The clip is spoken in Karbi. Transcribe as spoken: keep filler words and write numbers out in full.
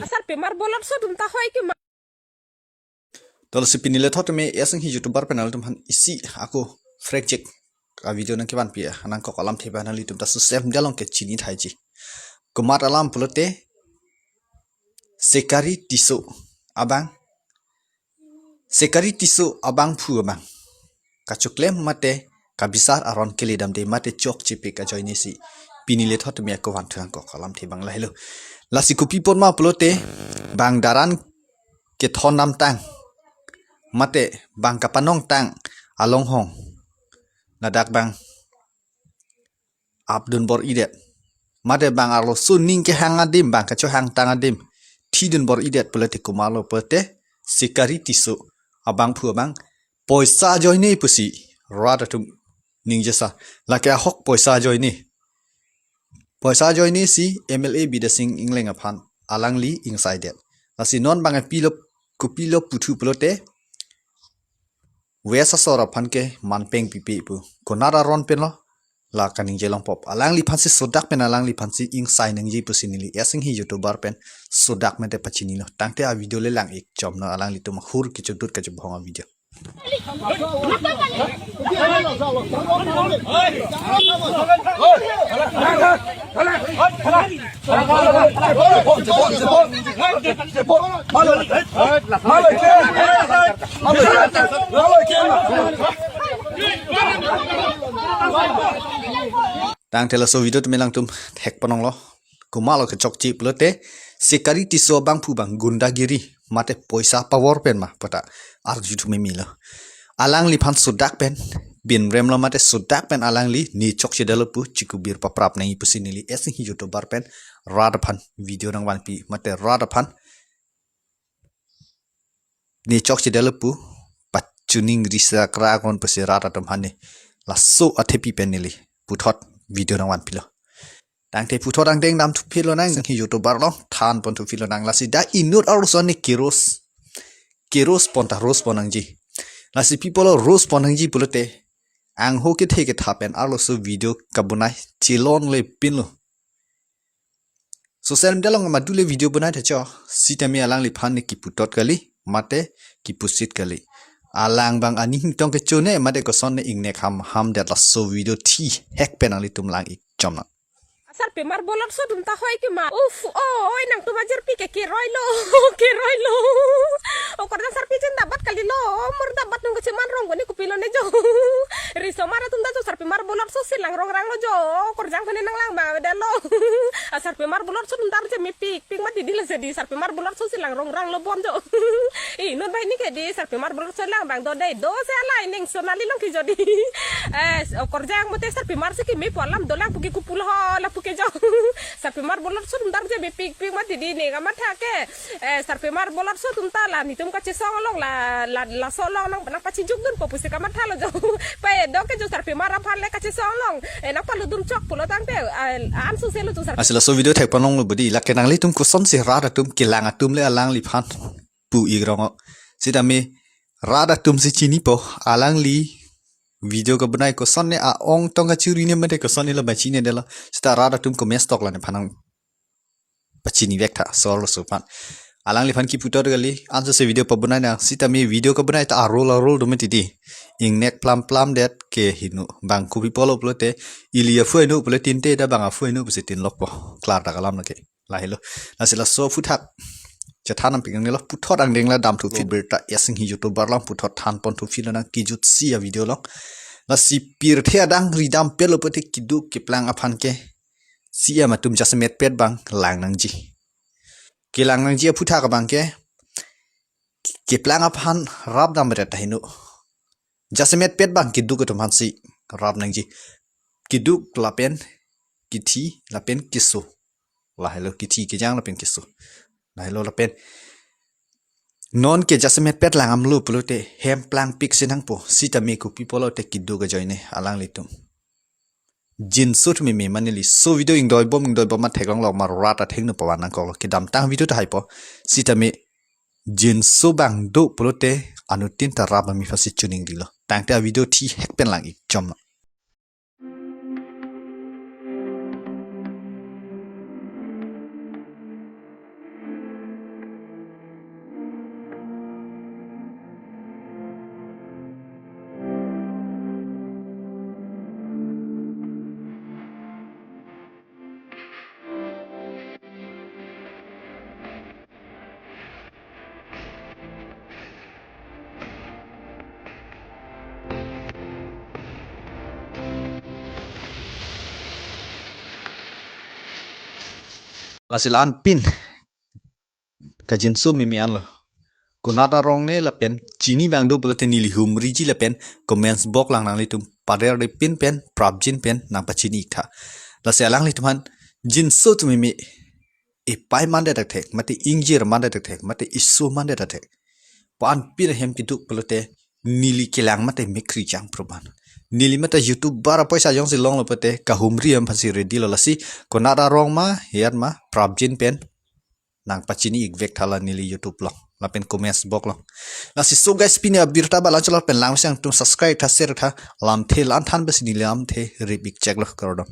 Asarpimar bolotso atum ta hoi ke ma. Tolsi pini le thot me S Inghi YouTuber pen nangtum aphan isi ako frekjek a video nangkevanpi nangkok alamthe abang nanglitum ta susem jalong ke chini thaiji. Komat alam pulote Sikari Tisso abang, Sikari Tisso abangphu abang kachoklem mate kabisar aron keledamde mate chokchepik ajoine si pini le thot me ako van thang kok alamthe abang lahelo. Lasi kopi apot ma pulote bang daran kethon namtang mate bang kapanongtang alonghong, ladak bang apdun bor-idet mate bang arloso ning kehang adim, bang kachohangtang adim thidun bor-idet pulote komatlo pulote Sikari Tisso abangphu abang poisa ajoine pusi rat atum ningjesa, lake ahok poisa ajoine. Poisa ajoine si M L A Bidasing Engleng aphan alangli ingsaidet. Lasi non bang kopilo, kopilo puthu pulote West asor aphan ke manpeng pipe pu. Konat aron penlo la kaningje longpo. Alangliphan si sodak pen alangliphan si ingsai nangji pusi neli S Inghi YouTuber pen sodak mate pachinilo. Tangte a video le lang-ik chomnon, alanglitum ahur kechudut kachubhong a video. Tangte laso video tumi alangtum thekponlonglo. Komatlo kechokche pulote Sikari Tisso abangphu abang gundagiri mate poisa power pen ma puta arju thu memelo. Alangliphan sodak pen binremlo mate sodak pen alangli ne chokchedetlo pu chikubir paprap nangji pusi neli S Inghi YouTuber pen rat aphan video nangvanpi mate rat aphan ne chokchedetlo pu pachuningri sakra kon pusi rat atum aphan ne laso athepi pen neli puthot video nangvanpilo. Tangte puthot angdeng damthu philonang, S Inghi YouTuber along thanponthu philonang. Lasi dak inut arloso ne ke-roast, ke-roast pon ta roast pon nangji. Lasi pi apotlo roast pon nangji pulote angho kethe ketha pen arloso video kabonai chelongle pinlo. Social media along madule video bonai tha cho, sitame alangliphan ne kiputot kali mate kipusit kali. Alang bang aning tong kechone mate koson ne ingnek hamham det laso video thihek pen nanglitum lang-ik chomnon. Asarpimar bolotso atum ta hoi ke ma. Uf, oi, nangtum ajirpi ke keroilo, keroilo. Okorjang sarpi jen dabat kalilo, mur dabat nung kecheman rong koni kopilo ne jo. Risomar atum ta jo sarpimar bolotso si lang rongranglo jo. Okorjang koni nanglang bang avedetlo. Asarpimar bolotso atum ta arje mepik pik mati dei, lasi dei sarpimar bolotso si lang rongranglo bon jo. Inut banghini ke dei sarpimar bolotso lang bang do dei, do si alai ning Sonali Longki jo dei. Eh, okorjang mate sarpimar si kemepo alam dolang pu ke kopulo ho lapu ke jo. Sarpimar bolotso atum ta arje mepik pik mati dei ne kamatha ke. Eh, sarpimar bolotso atum ta la netum kachesong along la, la, laso along nang, nangpachijukdunpo pusi kamathalo jo. Pe dok ke jo sarpimar aphan le kachesong along, eh, nangpalutdun chok pulo tangte, eh, ansose lo jo sarpi. Lasi laso video thekponlonglo bodi, lake nanglitum kosonsi rat atum kelang atum le alangliphan pu-ik rong-o. Sitame rat atum si chinipo, alangli video kabonai koson ne a-ong tong kachiri ne mate koson ne lo bang chinidetlo. Sita rat atum komes tok la nephan nangpachini vek tha, sor lo supan. Alangliphan kiputot kali, ansose video pabonai nang, sitame video kabonai ta arul arul do mati dei. Ingnek plam plam det ke hinu. Bang kopi apotlo pulote ili aphu hinu pulo tinte, dak bang aphu hinu pusi tinlokpo. Klar ta kalam lake. Lahelo. Lasi laso aphuthak chethan nangpi nangnelo, puthot angdeng la damthu phil birta S Inghi YouTuber along puthot thanponthu philonang kejutsi a video along. Lasi pirthe adang ridam pelo pulote keduk keplang aphan ke C M atum jasemet pet bang lang nangji. Kelang nangji aphuthak abang ke keplang aphan rap dam ret ta hinu. Jasemet pet bang keduk atum aphan si rap nangji. Keduk lapen kethi lapen keso. Lahelo kethi kejang lapen keso. Lahelo lapen non ke jasemet pet lang amlo pulote hem plang pik si nangpo, sitame kopi apotlo te keduk ajoine alanglitum jinso thu meme ma neli laso video ingdoi bom ingdoi bom ma theklonglo, ma rat athengno pavan nangkoklo, kedamtang video ta haipo. Sitame jinso bang do pulote anuttin ta rap ami aphan si chuningrilo. Tangte a video thihek pen lang-ik chomnon. Lasi la-anpin kajinso meme anlo. Konat arong ne lapen chini vangdo pulote neli humriji lapen comments box lang nanglitum paderdepin pen prapjin pen nangpachini iktha. Lasi alanglitum aphan jinso atum meme, ipei mandet athek, mate ingjir mandet athek, mate iso mandet athek, pu-anpin ahem keduk pulote neli kelang mate mekri chang proman. Neli mate YouTuber apoisa jongsi longlo pulote kahumri ahem aphansi ready lo. Lasi konat arong ma, ijat ma, prapjin pen nangpachini ikvek tha la neli YouTube along lapen comments box along. Lasi so guys, pini abirta ba la-anchot lapen langmesen atum subscribe tha, share tha, lamthe la-an than besi neli lamthe rip ik chek lo, kardom.